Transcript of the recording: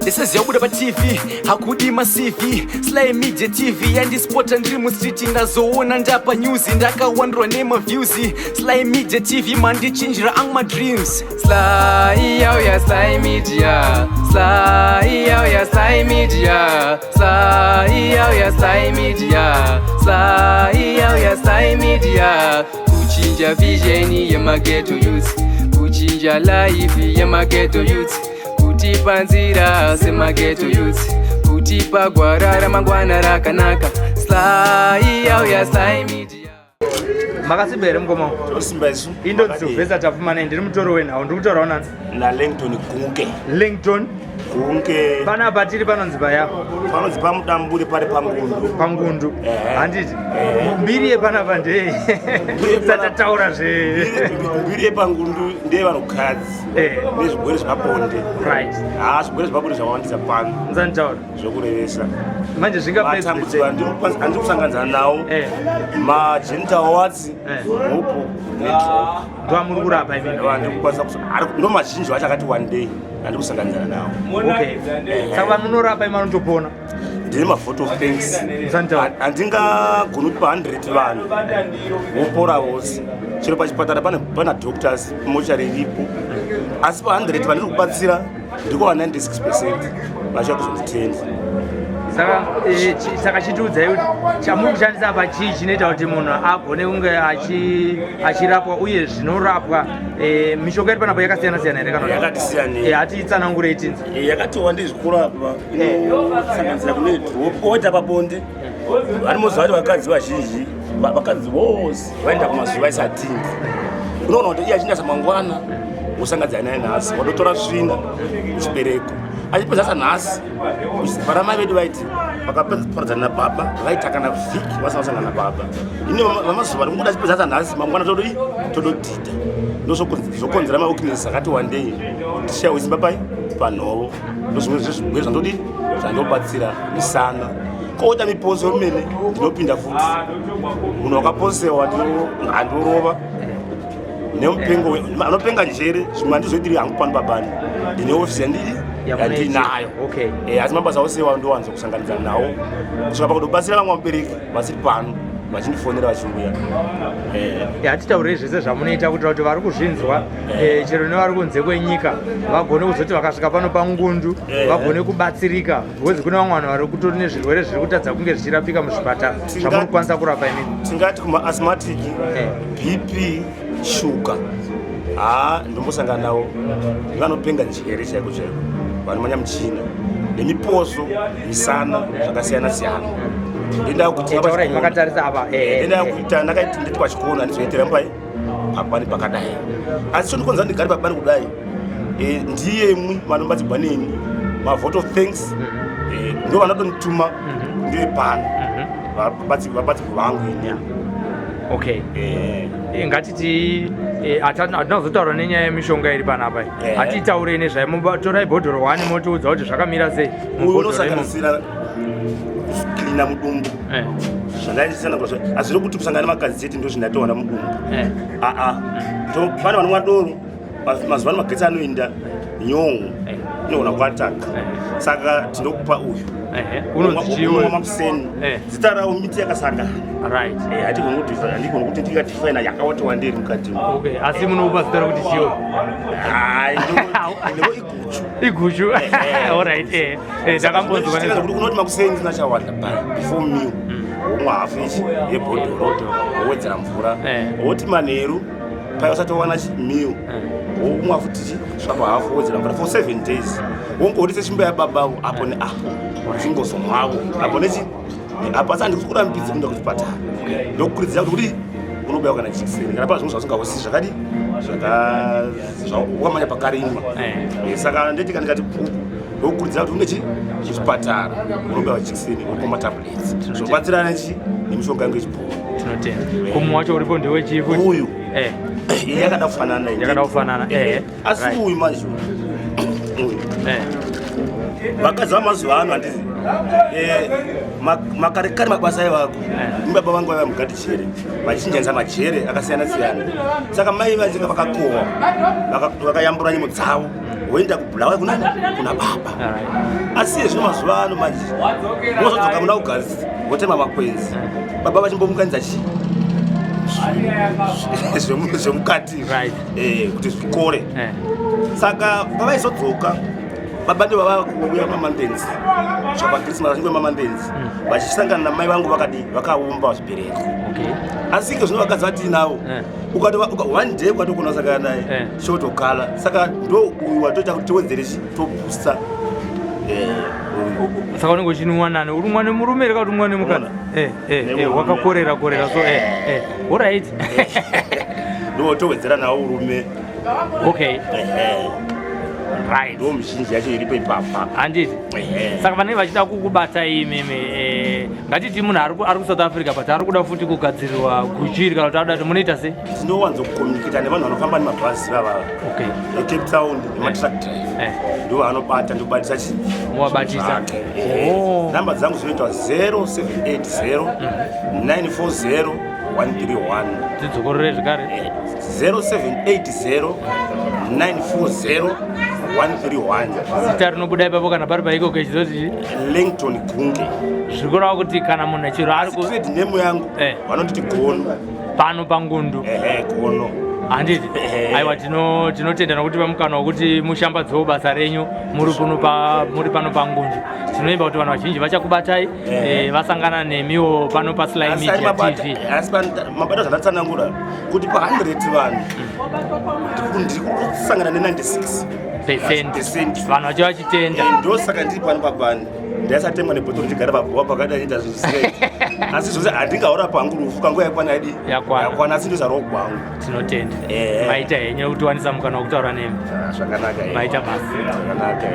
Ndisiziva kubuda paTV hakudi maCV. Sly Media TV yandispota ndiri mustreet, ndazoona ndapa news, ndakawandirwa nemaviews. Sly Media TV mandichinjira angu madreams. Sly yauya, Sly Media. Sly yauya, Sly Media. Sly yauya, Sly Media. Sly yauya, Sly Media. Kuchinja vision yemaghetto youth, kuchinja life yemaghetto youth, kutipa nzira semaghetto youth, kutipa gwara ramangwana rakanaka. Sly yauya, Sly Media. Makasimba here, mukoma? Tosimba isu. Indonzi Sylvester Tapfumanei, ndiri mutori wenhau. Ndiri kutaurawo nani? NaLangton Gunke. Langton Gunke. Panapa tiri panonzi paya? Panonzi paMudamburi, pari paNgundu. PaNgundu. Ehe. Handiti? Ehe. Mbiri yepanapa ndei? Satataura zve Mbiri yepaNgundu ndeyevanhukadzi nezvigwere zvepabonde. Ha, zvigwere zvepabonde zvawandisa pano. Nzanitaura. Zvokurevesa. Manje matambudziko andiri kusanganidzana nawo, magenital warts, hopo nedrop. Ndoamuri kurapa imi? Andiri kukwanisa, ndo mazhinji vacho akati one day andiri kusanganidzana nawo. Okay, saka vamunorapa imi vanotopona? Ndine mavote of thanks. Musanitaura. Handingagoni kuti pa100 vanhu vopora vose. Chero pachipatara pana doctors, mochari iripo, asi pa100 vandiri kubatsira ndiko va96% vachiva kuzonditenda. Saka saka chitiudzai kuti chamuri kushandisa apa chii chinoita kuti munhu agone kunge achirapwa, uye zvinorapwa, mishonga iri panapa yakasiyana siyana here kana? Yakati siyanei. Hatitsanangurei tinzi. Yakati wandei zvikurapa, inosanganisira kune drop oita pabonde. Vanimoziva kuti vakadzi vazhinji, vakadzi vose vaenda kumazuva isatindi. Unoona kuti iye achienda samangwana, wosangadzana naye nhasi, watotora svina muchibereko, achipedza sanhasi. Vana mai vedu vaiti vakaparadzana nababa vaita kana vhiki vasina kusangana nababa. Ine vamazuva ringoda achipedza sanhasi, mangwana todoi tododhita. Ndozvokonzera maweakness akati wandei, tishayiwe simba pai panhovo. Ndozvimwe zvezvigwere zvandodi zvandobatsira, misana, koita miposo yomene. Ndinopinda futi munhu wakaposewa, handorova nemupengo anopenga njere. Zvimwe handizoitiri hangu pano pabani, ndine ofisi yandiri yandinayo. Asi mabasa ose iwayo ndowanza kusanganidzana nawo kusvika pakutobatsira vamwe vabereki vasiri pano vachindifonera vachiuya. Hatitaurei zvese zvamunoita kuitira kuti vari kuzvinzwa, chero nevari kunze kwenyika, vagone kuzoti vakasvika pano paNgundu vagone kubatsirika, because kune vamwe vanhu vari kutori nezvirwere zviri kutadza kunge zvichirapika muzvipatara zvamuri kukwanisa kurapa imini. Tingati kumaasthmatic, BP, shuga, ha, ndombosangana nawo, vanopenga njere chaiko chaiko, vanomanya muchina, nemiposo, misana, zvakasiyana siyana. Taurai makatarisa apa. Ndenda kuita ndakaiti nditi pachikoro handizoitira mbai pabani pakadai, asi chondikonza ndigari pabani kudai, ndiyemwi vanobatsirwa neni mavote of thanks. Ndo vanotondituma ndive pano, vabatsirwa vangu ini. Okay. Ngatiti hatina kuzotaura nenyaya yemishonga iri panapa. Hatitaurei nezvayo. Torai bhodhoro 1 motiudza kuti zvakamira sei. Uyu mubhodhoro imomo. Unosanganisira kuklina mudumbu. Zvandaisana, hazviri kuti kusangana nemakadzi chete ndo zvindatowana mudumbu. Aa, pane vanomwa doro, mazuva ano magetsi anoenda, nyongo inogona kuataka. Saka tinokupa uyu. Unonzi chii uyu? Makuseni. Zita rawo miti yakasangana. Handigoni kuti ndingadefina yakawati wandei mukati. Okay, asi munoupa zita rokuti chiwo? Hai, ndiko iguchu. Iguchu. Alright, takambonzwa. Kuti unoti makuseni sina chawanda before meal, womwa hafu ichi yebhodhoro, wowedzera mvura. Woti manheru pai usati wawana meal, womwa futi chi kusvika pahafu, wowedzera mvura for 7 days. Wongoti seshimba yababavo apo neapo, uchingozomwavo apo nechi neapo. Asi handisi kurambidzi kuenda kuchipatara, ndokukurudzira kuti unobayiwa kana jikiseni kana pa zvimwe zvausingahwisisi zvakadi wakamanya pakarimwa. Saka ndeti kana ndikati pupu, ndokukurudzira kuti une chi kuchipatara unobayiwa jikiseni, wopiwa matablets, zvobatsirana chi nemishonga yangu yechibhuru. Tinotenda. Kumwe wacho uripo ndewechii futi? Uyu? Iyi yakada kufanana iyi. Yakada kufanana. Asi uyu manje uyu Vakadzi vamazuva ano handizi eh, makarekare mabasa aivako eh. Baba vangu vaiva mugati jere vachichinjanisa majere akasiyana siyana, saka mai vachinga vakakohwa vakayambura nyimo dzavo voenda kubulawayo kunani kuna baba. Asi izvo mazuva ano manje vozodzoka muna kugazi votema makwenzi, baba vachimbomukanidza chii zvemukati eh, kuti zvikore. Saka pavaizodzoka baba ndivo vava kuuya mamandenzi zvapakrismas vachinguya mamandenzi vachisangana namai vangu vakadii vakaumba zvibereko. Asi ike zvino vakadzi vatiinavo ukati one day ukatokona kusangana naye chotokala. Saka ndo uyu watoita kuti tiwedzere chi tobooster uyu. Saka unenge uchinwa nani? Uri mwana murume here kana kuti mwana mukadzi? Nemurume. Wakakorera korera so alright. Ndo towedzera nawo urume. Ehe. Ndo mizhinji yacho iripo ipapa. Handiti? Saka vanenge vachida kukubata imimi, ngatiti munhu ari kuSouth Africa but ari kuda futi kugadzirirwa guchiri kana kuti adoda kuti munoita sei? Tinowanzokucommunicata nevanhu vanofamba nemabhazi vavava eCape Town nematruck drive. Ndo vanobata, ndobatisa chi Muvabatisa. Zvake. Namba dzangu dzinoitwa 0780 940 131. Tidzokorore zvekare. 0780 940 131. Zita rinobuda ipapo kana pari paiko kechizoti? Langton Gunge. Zviri kureva kuti kana munhu chero ari Asi trade name yangu vanonditi Gono. Pano paNgundu. Ehe, Gono. Handiti? Ehe. Aiwa, tinotenda nokuti pamukana wekuti mushambadzewo basa renyu muri kuno muri pano paNgundu. Tinoimba kuti vanhu vazhinji vachakubatai vasangana nemiwo pano paSly Asi ari Media mabata TV. Asi mabata zvandatsanangura kuti pa100 vanhu ndiri kusangana ne96 percent. Percent. Vanhu vacho vachitenda. Ndosaka ndiri pano pabani, ndaisatemwa nebhotoro ndigara pabhowa pakati achiita zvinhu zvisingaiti, asi zvose handingaurapa hangu rufu kanguva yakwana yadi. Yakwana. Yakwana, asi ndozarwo gwangu. Tinotenda. Maita henyu nekuti mukana wekutaura nemi. Ah, zvakanaka. Maita basa. Zvakanaka.